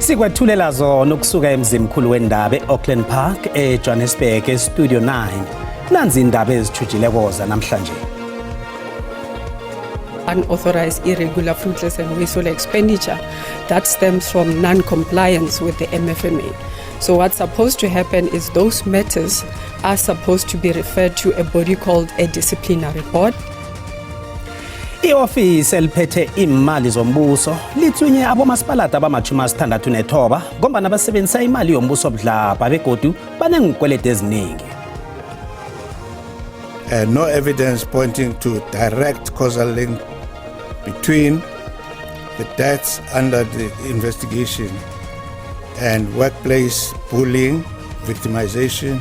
Sikwethulela zona ukusuka emzimkhulu wendaba e-Auckland Park eJohannesburg eStudio 9. Nanzi indaba ezithujileko zanamhlanje. Unauthorized, irregular, fruitless and wasteful expenditure that stems from non-compliance with the MFMA. So what's supposed to happen is those matters are supposed to be referred to a body called a disciplinary board. Iofisi eliphethe imali zombuso lithunye abomasipalata abama-69 ngombana basebenzisa imali yombuso budlabha begodu baneenkwelede eziningi. No evidence pointing to direct causal link between the deaths under the investigation and workplace bullying, victimization.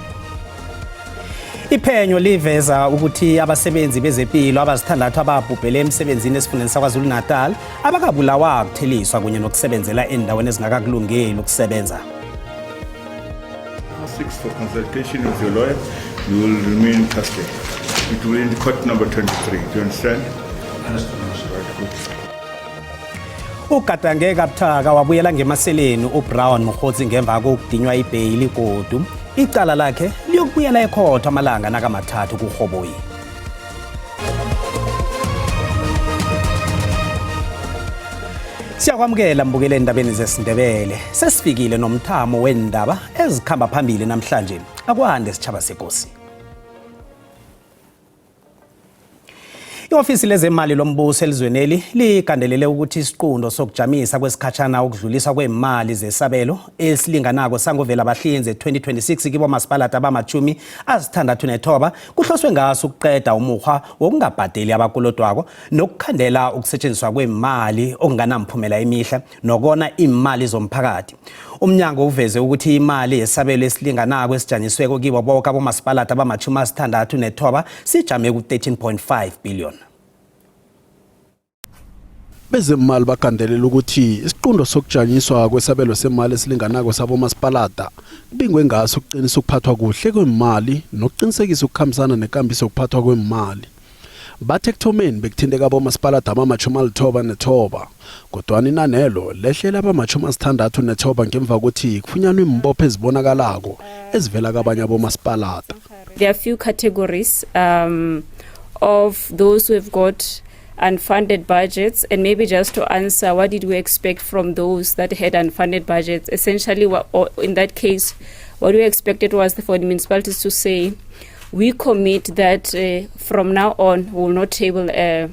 Iphenyo liveza ukuthi abasebenzi bezepilo abazithandathu ababhubhele emsebenzini esifundeni saKwaZulu-Natal abakabulawa kutheliswa kunye nokusebenzela endaweni ezingakakulungeli ukusebenza. 6 for consultation with your lawyer, you will remain in custody. It will be in court number 23. Do you understand? Understood. Right, good. Ugadange kabuthaka wabuyela ngemaseleni uBrown Mokgotsi ngemva kokudinywa ibheyili godu. Icala lakhe liyokubuyela ekhotho amalanga nakamathathu kuRhoboyi. Siyakwamukela mbukele endabeni zesiNdebele. Sesifikile nomthamo weendaba ezikhamba phambili namhlanje. Akwande sitjhaba sekosi. I-ofisi lezemali lombuso elizweneli ligandelele ukuthi isiqundo sokujamisa kwesikhatshana ukudluliswa kweemali zesabelo esilinganako sangovela bahlinze 2026 kibomasipalata abama-69 kuhloswe ngaso ukuqeda umukghwa wokungabhadeli abakolodwako nokukhandela ukusetshenziswa kweemali okunganamphumela emihle nokona iimali zomphakathi. Umnyango uveze ukuthi imali yesabelo esilinganako esijanyisweko kibo boke abomasipalata abama-69 sijame ku-13.5 billion. Bezemali bagandelela ukuthi isiqundo sokujanyiswa kwesabelo semali esilinganako sabomasipalata kubingwe ngaso ukuqinisa ukuphathwa kuhle kwemali nokuqinisekisa ukukhambisana nekambiso yokuphathwa kwemali. Bathi ekuthomeni bekuthinteka abomasipalata abama-99 kodwana inanelo lehlela abama-69 ngemva kokuthi kufunyanwe iimbopho ezibonakalako ezivela kabanye abomasipalata. There are few categories of those who have got unfunded budgets, and maybe just to answer, what did we expect from those that had unfunded budgets? Essentially, what, or in that case, what we expected was for the municipalities to say, we commit that from now on we will not table an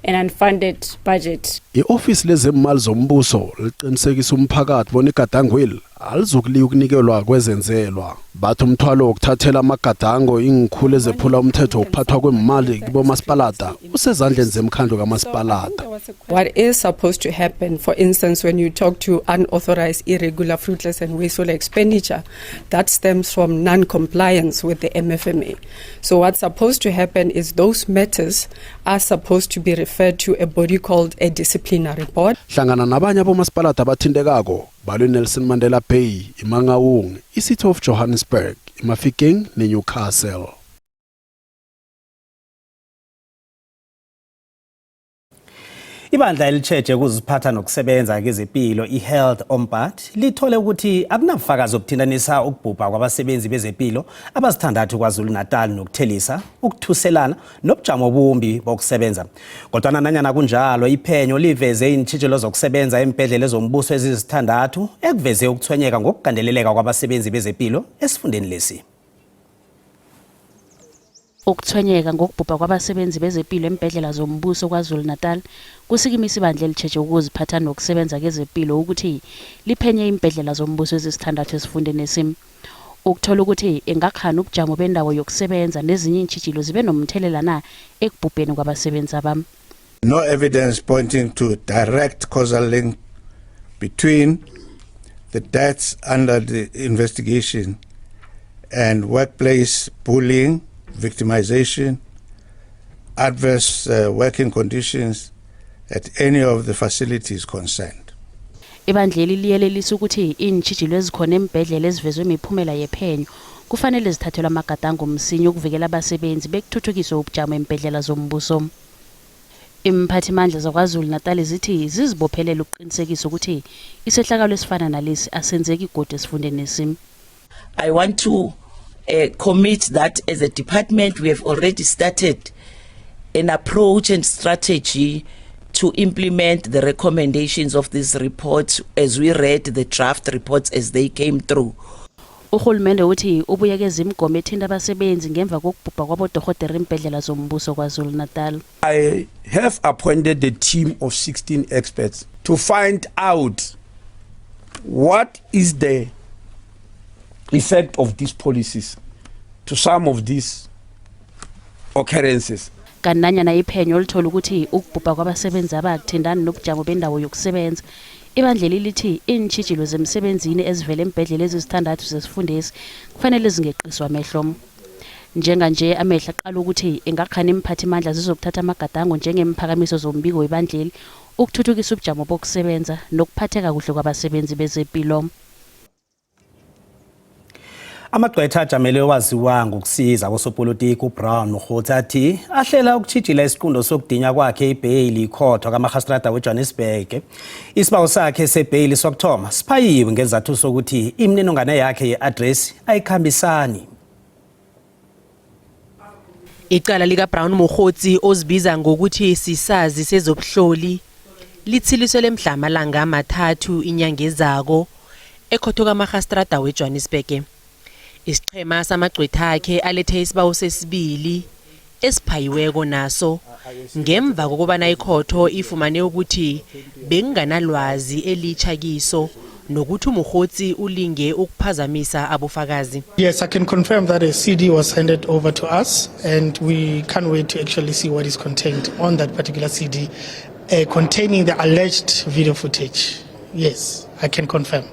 unfunded budget. I-ofisi lezemali zombuso liqinisekisa umphakathi bona igadangweli alizukuliya ukunikelwa kwezenzelwa. Bathi umthwalo wokuthathela amagadango iinkhulu ezephula umthetho wokuphathwa kwemali kibomasipalata usezandleni zemkhandlu kamasipalata. What is supposed to happen, for instance, when you talk to unauthorized, irregular, fruitless and wasteful expenditure, that stems from non-compliance with the MFMA. So what's supposed to happen is those matters are supposed to be referred to a body called a disciplinary board. Hlangana nabanye abomasipalata abathintekako balwe Nelson Mandela Bay, iMangaung, iCity of Johannesburg, iMafikeng neNewcastle. Ibandla elitjheje ukuziphatha nokusebenza kezepilo i-Health Ombud lithole ukuthi akunabufakazi obuthintanisa ukubhubha kwabasebenzi bezepilo abazithandathu KwaZulu-Natal nokuthelisa, ukuthuselana nobujamo obumbi bokusebenza. Kodwana nanyana kunjalo, iphenyo liveze iintjhijilo zokusebenza eembhedlela zombuso ezizithandathu ekuveze ukuthwenyeka ngokugandeleleka kwabasebenzi bezepilo esifundeni lesi. Ukuthwenyeka ngokubhubha kwabasebenzi bezepilo embhedlela zombuso KwaZulu-Natal kusikimisa ibandla elitjheje ukuziphatha nokusebenza kezepilo ukuthi liphenye iimbhedlela zombuso ezisithandathu esifundeni esi. Ukuthola ukuthi ingakhani ubujamo bendawo yokusebenza nezinye iintjhijilo zibe nomthelela na ekubhubheni kwabasebenzi abam. No evidence pointing to direct causal link between the deaths under the investigation and workplace bullying, victimization, adverse working conditions at any of the facilities concerned. Ibandleli liyelelisa ukuthi iintjhijilo ezikhona embhedlela ezivezwe miphumela yephenyo kufanele zithathelwe amagadango msinya ukuvikela abasebenzi bekuthuthukiswe ubujamo embhedlela zombuso. Iimphathimandla zaKwaZulu-Natali zithi zizibophelele ukuqinisekisa ukuthi isehlakalo esifana nalesi asenzeki godu esifundenesi. I want to commit that as a department we have already started an approach and strategy to implement the recommendations of this report as we read the draft reports as they came through. Urhulumende uthi ubuyekeza imigomo ethinta abasebenzi ngemva kokubhubha kwabodorhodera eembhedlela zombuso KwaZulu-Natal. I have appointed a team of 16 experts to find out what is the effect of these policies to some of these occurrences. Kanti nanyana iphenyo lithola ukuthi ukubhubha kwabasebenzi abakuthintani nobujamo bendawo yokusebenza, ibandleli lithi iintjhijilo zemsebenzini ezivela eembhedlela ezisithandathu zesifundesi kufanele zingeqiswa amehlo. Njenganje amehlo aqala ukuthi ingakhani iimphathimandla zizokuthatha amagadango njengeemphakamiso zombiko webandleli ukuthuthukisa ubujamo bokusebenza nokuphatheka kuhle kwabasebenzi bezepilo. Amagqwetha ajamele owaziwa ngokusiza kosopolitiki uBrown Mogotsi athi ahlela ukutjhijila isiqundo sokudinywa kwakhe ibheyili ikhotho kamarhastrada weJohannesburg. Isibawo sakhe sebheyili sokuthoma siphayiwe ngezathu sokuthi imininingwane yakhe ye-adresi ayikhambisani. Icala likaBrown Mogotsi ozibiza ngokuthi sisazi sezobuhloli lithiliswe mhla amalanga amathathu inyanga ezako ekhotho kamarhastrada weJohannesburg. Isiqhema samagcwetha akhe alethe isibawo sesibili esiphayiweko naso ngemva kokobana ikhotho ifumane ukuthi bekunganalwazi elitjha kiso nokuthi uMogotsi ulinge ukuphazamisa abofakazi. Yes, I can confirm that a CD was handed over to us, and we can't wait to actually see what is contained on that particular CD, containing the alleged video footage. Yes, I can confirm.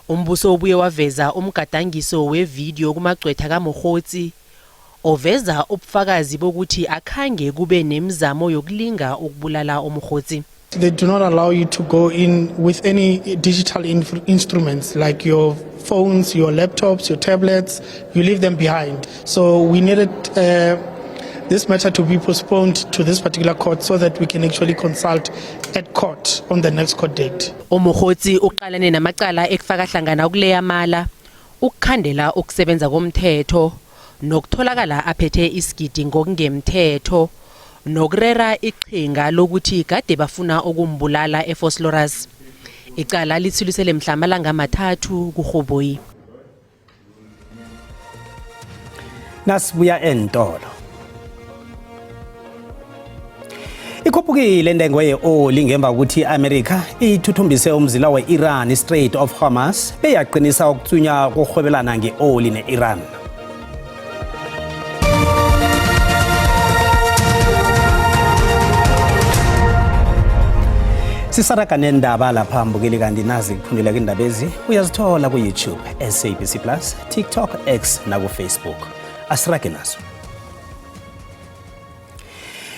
Umbuso ubuye waveza umgadangiso wevidiyo kumagcwetha kaMogotsi oveza ubufakazi bokuthi akhange kube nemizamo yokulinga ukubulala uMogotsi. They do not allow you to go in with any digital instruments like your phones, your laptops, your tablets. You leave them behind. So we needed this matter to be postponed to this particular court so that we can actually consult at court on the next court date. UMogotsi uqalene namacala ekufaka hlangana ukuleya amala, ukukhandela ukusebenza komthetho, nokutholakala aphethe isigidi ngokungemthetho, nokurera iqhinga lokuthi kade bafuna ukumbulala eVosloorus. Icala lithulisele mhla amalanga amathathu kuRhoboyi. Nasibuya entolo. Ikhuphukile intengo ye-oli ngemva kokuthi i-Amerika ithuthumbise umzila we-Iran i-Strait of Hormuz beyaqinisa ukutsunya kokurhwebelana nge-oli ne-Iran. Sisaraga nendaba lapha mbukeli, kanti nazi kuphundela indaba ezi uyazithola ku-YouTube, SABC Plus, TikTok, X naku-Facebook. Asirage nazo.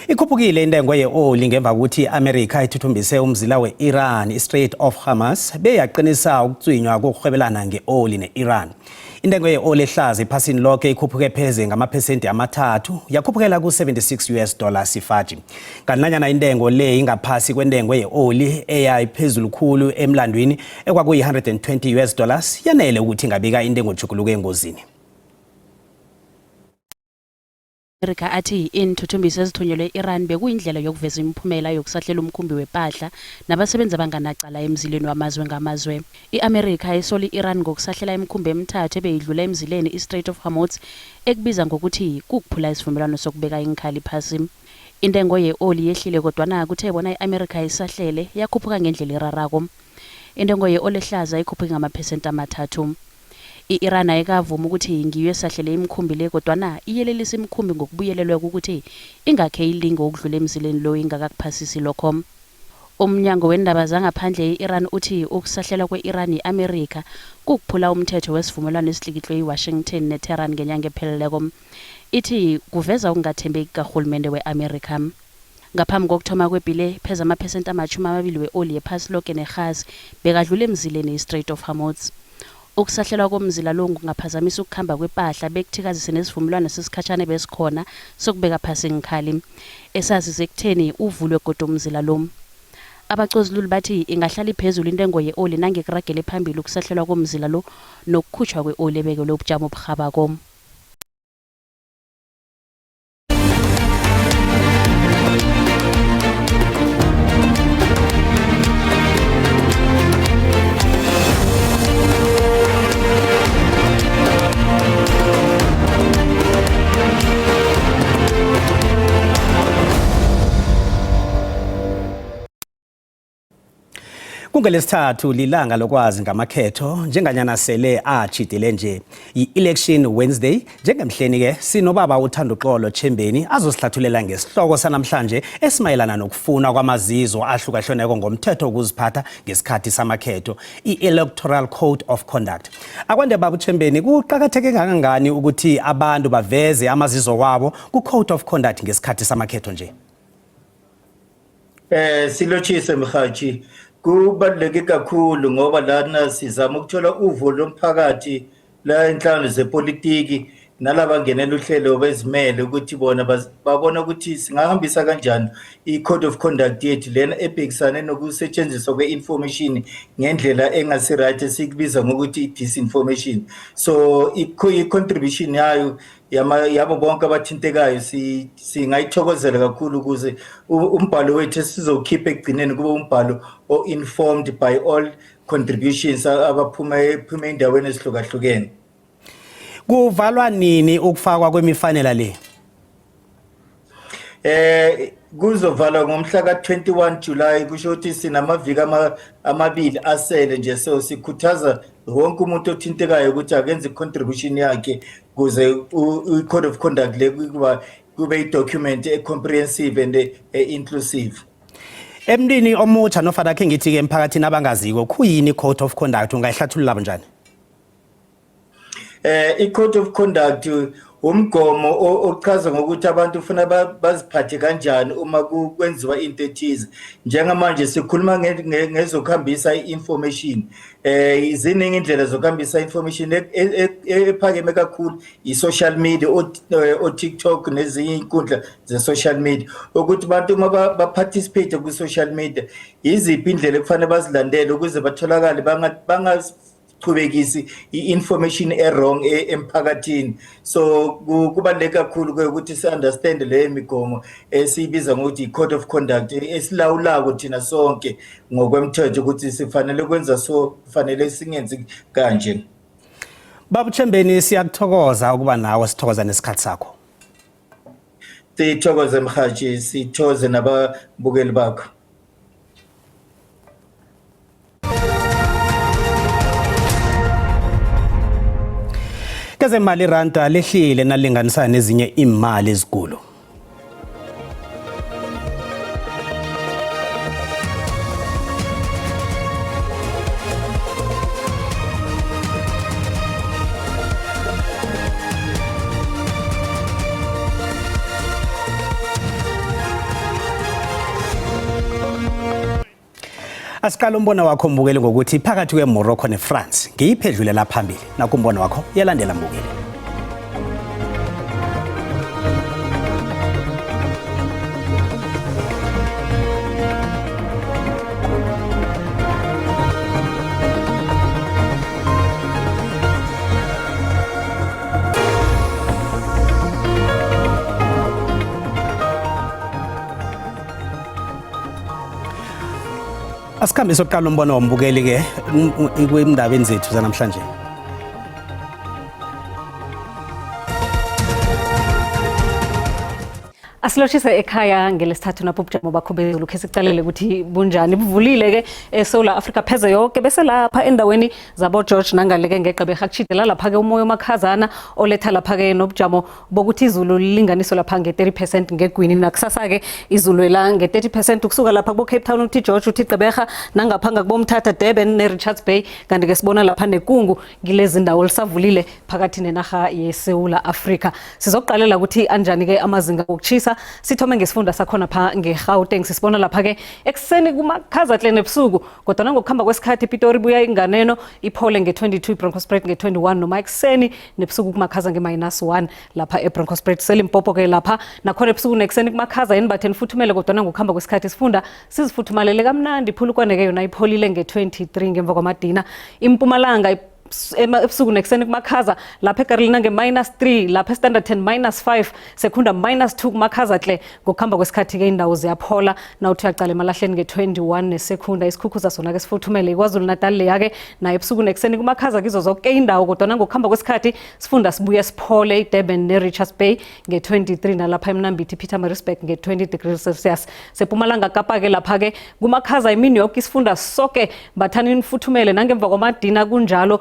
Ikhuphukile intengo ye-oli ngemva kokuthi i-Amerika ithuthumbise umzila we-Iran i-Strait of Hormuz beyaqinisa ukutswinywa kokurhwebelana nge-oli ne-Iran. Intengo ye-oli ehlaza ephasini lonke ikhuphuke pheze ngamaphesenti amathathu, yakhuphukela ku-76 US dollars ifaji. Kanti nanyana intengo le ingaphasi kwentengo ye-oli eyayiphezulu khulu emlandwini ekwakuyi-120 US dollars, yanele ukuthi ingabika intengo tjhuguluko engozini. Amerika athi iinthuthumbisi ezithunyelwe e-Iran bekuyindlela yokuveza imiphumela yokusahlela umkhumbi wepahla nabasebenzi abanganacala emzileni wamazwe ngamazwe. I-Amerika isola i-Iran ngokusahlela imikhumbi emithathu ebeyidlula emzileni i-Strait of Hormuz, ekubiza ngokuthi kukuphula isivumelwano sokubeka iinkhali phasi. Intengo ye-oli yehlile, kodwana kuthe bona i-Amerika isahlele yakhuphuka ngendlela erarako. Intengo ye-oli ehlaza ikhuphuke ngamaphesenti amathathu. I-Iran ayikavumi ukuthi ngiyo esahlele imikhumbi le, kodwana iyelelisa imikhumbi ngokubuyelelweko ukuthi ingakhe ilinge ukudlula emzileni lo ingakakuphasisi lokho. Umnyango wendaba zangaphandle i-Iran uthi ukusahlelwa kwe-Iran yi-Amerika kukuphula umthetho wesivumelwano esitlikitlwe yi-Washington neTehran ngenyanga epheleleko. Ithi kuveza ukungathembeki karhulumende we-Amerika. Ngaphambi kokuthoma kwepi le, pheze amaphesenti 20 we-oli yephasi loke nerhasi bekadlula emzileni i-Strait of Hormuz. Ukusahlelwa komzila lo kungaphazamisa ukukhamba kwepahla bekuthikazise nesivumelwano sesikhatjhana ebesikhona sokubeka phasi iinkhali, esazise ekutheni uvulwe godu umzila lo. Abacozululi bathi ingahlala iphezulu intengo ye-oli nange kuragele phambili ukusahlelwa komzila lo nokukhutjhwa kwe-oli ebekelwe ubujamo oburhabako. Kungelesithathu lilanga lokwazi ngamakhetho njenganyana sele atjhidele nje i-election Wednesday njengemhleni ke sinobaba uThanduxolo Chembeni azosihlathulela ngesihloko sanamhlanje esimayelana nokufuna kwamazizo ahlukahlukeneko ngomthetho wokuziphatha ngesikhathi samakhetho i-Electoral Code of Conduct. Akwande baba uChembeni kuqakatheke kangangani ukuthi abantu baveze amazizo wabo ku-Code of Conduct ngesikhathi samakhetho nje? Eh silotshise mhathi kubaluleke kakhulu ngoba lana sizama ukuthola uvo lomphakathi la inhlangano zepolitiki nalaba ngenela uhlelo bezimele ukuthi bona babona ukuthi singahambisa kanjani i-code of conduct yethu lena ebhekisane nokusetshenziswa kwe-information ngendlela engasi-right esikubiza ngokuthi i-disinformation. So i-contribution yayo yabo bonke abathintekayo singayithokozela kakhulu ukuze umbhalo wethu esizowukhipha ekugcineni kube umbhalo o-informed by all contributions abaphuma ephuma endaweni ezihlukahlukene. Kuvalwa nini ukufakwa kwemifanela le? Eh kuzovalwa ngomhla ka-21 July kusho ukuthi sinamaviki amabili asele nje so sikhuthaza wonke umuntu othintekayo ukuthi akenze i-contribution yakhe kuze i-code of conduct le kuba kube i-document e-comprehensive and e-inclusive. Emntwini omutsha nofana khe ngithi-ke emphakathini abangaziko khuyini i-code of conduct ungayihlathulula bunjani? Eh i-code of conduct umgomo ochaza ngokuthi abantu ufuna baziphathe kanjani uma kwenziwa into ethize. Njengamanje sikhuluma ngezokuhambisa i-information. Eh ziningi indlela zokuhambisa information e, e, e, ephakeme kakhulu i-social media o-TikTok nezinye inkundla ze-social media ukuthi abantu uma ba-participate ku-social media yiziphi indlela ekufanele bazilandele ukuze batholakale bangachubekisi i-information e-wrong emphakathini. So kubaluleke kakhulu ke ukuthi si-understand leyo migomo esiyibiza ngokuthi i-code of conduct esilawulako thina sonke ngokwemthetho ukuthi sifanele kwenza so kufanele singenzi kanje. Baba Chembeni siyakuthokoza ukuba nawe sithokoza nesikhathi sakho. Sithokoze mhathi sithokoze nababukeli bakho. Kezemali iranda lehlile nalinganisana nezinye imali ezikulu. Asiqala umbono wakho mbukeli ngokuthi phakathi kweMorocco neFrance ngiyiphi edlulela phambili. Nakho umbono wakho yalandela mbukeli. Asikhambe sokuqala umbono wombukeli ke kwindabeni zethu zanamhlanje. Asilotshise ekhaya ngelesithathu napho ubujamo bakho bezulu khe sicalele ukuthi bunjani buvulile ke eSouth Africa pheze yonke bese lapha endaweni zabo George nangaleke ngeGqeberha kuchidela lapha ke umoya omakhazana oletha lapha ke nobujamo bokuthi izulu lilinganiso lapha nge-30% ngegwini nakusasa ke izulu la nge-30% ukusuka lapha kubo Cape Town uthi George uthi Gqeberha nangapha ngakubomthatha Durban ne-Richards Bay kanti ke sibona lapha nekungu kilezi ndawo lisavulile phakathi nenarha yeSewula Afrika. Sizokuqalela ukuthi anjani ke amazinga wokuchisa. Lapha sithome ngesifunda sakhona pha ngeGauteng, sisibona lapha-ke ekuseni kumakhaza tle nebusuku, kodwa ngokuhamba kwesikhathi iPitori ibuya inganeno iphole nge-22, iBronkhorstspruit nge-21, noma ekuseni nebusuku kumakhaza nge-minus 1 lapha eBronkhorstspruit. SeLimpopo-ke lapha nakhona ebusuku nekuseni kumakhaza, yenibathe nifuthumele, kodwa ngokuhamba kwesikhathi isifunda sizifuthumalele kamnandi. Iphulukwane-ke yona ipholile nge-23 ngemva kwamadina. Impumalanga ebusuku nekuseni kumakhaza lapha eKarolina nge-minus 3, lapha eStanderton minus 5, Secunda minus 2, kumakhaza tle. Ngokuhamba kwesikhathi-ke indawo ziyaphola, nawuthi uyacala emalahleni nge-21 neSecunda. Isikhukhuza sona-ke sifuthumele. iKwaZulu Natal leya-ke nayo ebusuku nekuseni kumakhaza kizo zonke indawo, kodwana ngokuhamba kwesikhathi sifunda sibuye siphole. iDurban ne-Richards Bay nge-23, nalapha eMnambithi, Pietermaritzburg nge-20 degrees Celsius. Sepumalanga Kapa-ke lapha-ke kumakhaza imini yoke isifunda soke, bathani nifuthumele, nangemva kwamadina kunjalo,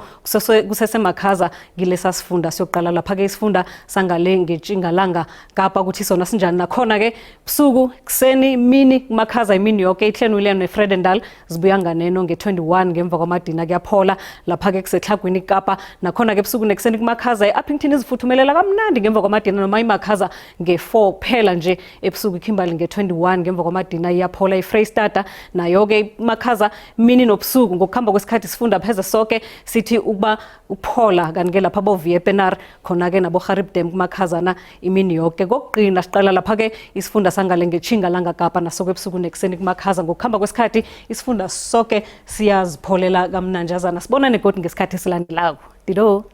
kusesemakhaza kilesa sifunda. Siyoqala lapha-ke isifunda sangale ngetjingalanga Kapa ukuthi sona sinjani. Nakhona-ke busuku, kuseni, mini kumakhaza imini yoke. iClan neVredendal zibuya nganeno nge-21 ngemva kwamadina, kuyaphola. Lapha-ke kusetlhagwini Kapa, nakhona-ke ebusuku nekuseni kumakhaza. I-Upington izifuthumelela kamnandi ngemva kwamadina, noma imakhaza nge-4 kuphela nje ebusuku. iKimberley nge-21 ngemva kwamadina, iyaphola. iFreystata nayo-ke makhaza mini nobusuku, ngokuhamba kwesikhathi sifunda pheze soke sithi ukuba ukuphola. Kanti-ke lapha boViepenaar khona-ke nabo Gariep kumakhazana imini yoke. Kokugqina siqala lapha-ke isifunda sangale ngetjhinga langakapa, naso ebusuku nekuseni kumakhaza, ngokuhamba kwesikhathi isifunda soke siyazipholela kamnanjazana. Sibonane godu ngesikhathi esilandelako. Dido.